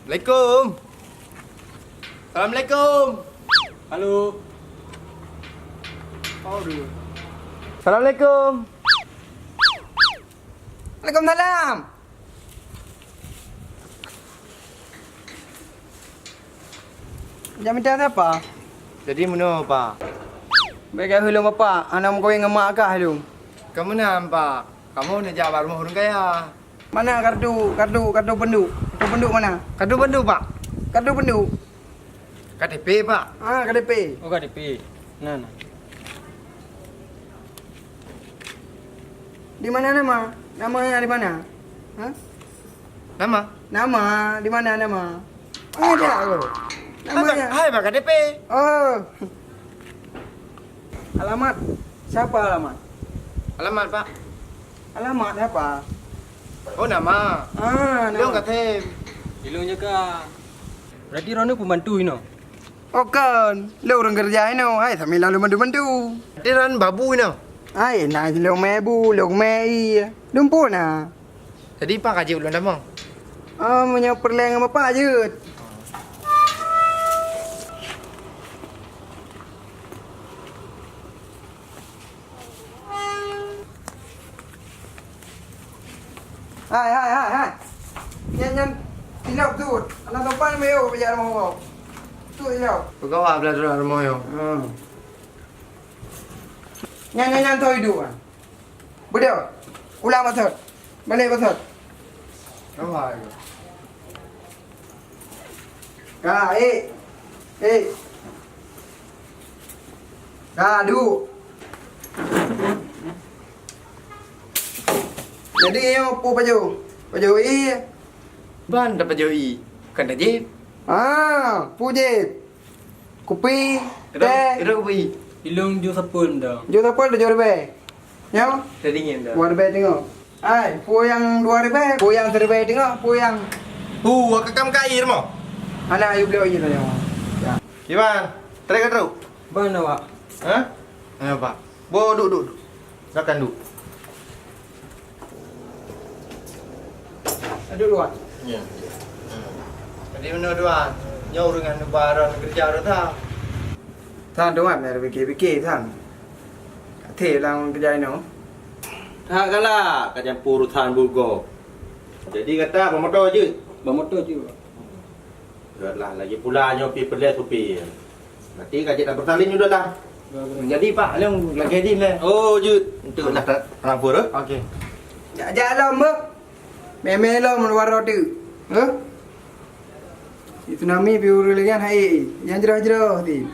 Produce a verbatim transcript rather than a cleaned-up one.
Assalamualaikum. Assalamualaikum. Halo. Aduh. Assalamualaikum. Waalaikumsalam. Jak mita sapa? Jadi meunoe, Pak? Bèk geuhôi lôn, Bapak. Hana meukawen ngon mak kah lôn. Ka meunan, Pak. Kamoe neujak bak rumoh ureueng kaya. Mana kartu, kartu, kartu peunduk? Kartu peunduk mana? Kartu peunduk, Pak. Kartu peunduk. K T P, Pak. Ah, K T P. Oh, K T P. Nah, nah. Di mana nama? Namanya di mana? Hah? Nama? Nama, di mana nama? Ada aku. Namanya. Hai, Pak K T P. Oh. Alamat. Siapa alamat? Alamat, Pak. Alamat siapa? Oh, nama. Ah, nama. Ilong Kasim. Ilong Jaka. Berarti droeneuh pembantu inoe? Oh, kon. Lôn ureueng keureuja inoe. Hai, sambilan lôn bantu-bantu. Berarti droeneuh babu inoe? Hai, na lôn mè bu, lôn mè ie. Lôn phôn na. Jadi, Pak, ka jeuet ulôn tamong? Oh, meunyoe peureulèe ngon Bapak jeuet. Hai, hai, hai, hai. Nyan, nyan, ilok tu. Anak sopan meuyo bijak rumoh. Tu ilok. Peugah blah tu rumoh yo. Hmm. Nyan, nyan, nyan tu idup kan. Beudôh. Ulang batot. Balek batot. Ka, eh. Eh. Ka, duek. Jadi, nyoe peue pajoh? Pajoh ie. Ban tapajoh ie. Kan tajép. Ah, peue jép? Kupi, teh. Ilong ju sapeueng dah. Ju sapeueng tujoh ribèe. Nyoe? Teuh dingin dah. Dua ribèe teungoh. Ai, peue nyang dua ribèe, peue nyang siribèe teungoh, peue nyang. Hu, ka kam ka ie rumoh. Hana, ayu bloe ie tadi. Ya. Iwan, trek ka trok? Ban awak. Hah? Hana, Pak. Bo, duek, duek, duek. Silakan duek. Duek luwa. Ya. Jadi meunoe dua. Nyoe ureueng nyang neuba droe neukeureuja rot that. Tan, Tuan, biar pikir-pikir, Tan. Até lam keureuja inoe. That galak ka campur urusan buet gob. Jadi gata bak moto jeuet? Bak moto jeuet, Pak. Deuh lah, lagi pula nyoe pih peureulèe supir. Berarti ka jeuet lam peusalin nyoe deuh lah. Jadi, Pak, lôn lagèe jih lé. Oh, jeuet. Enteuk lah tra-, transfer, eh? Okey. Jak, jak lom, beuh. Mè-mè lom luwa rot teuk. Heh? Di tsunami pih ureueng lagèe nyan hai, nyang jroh-jroh ti.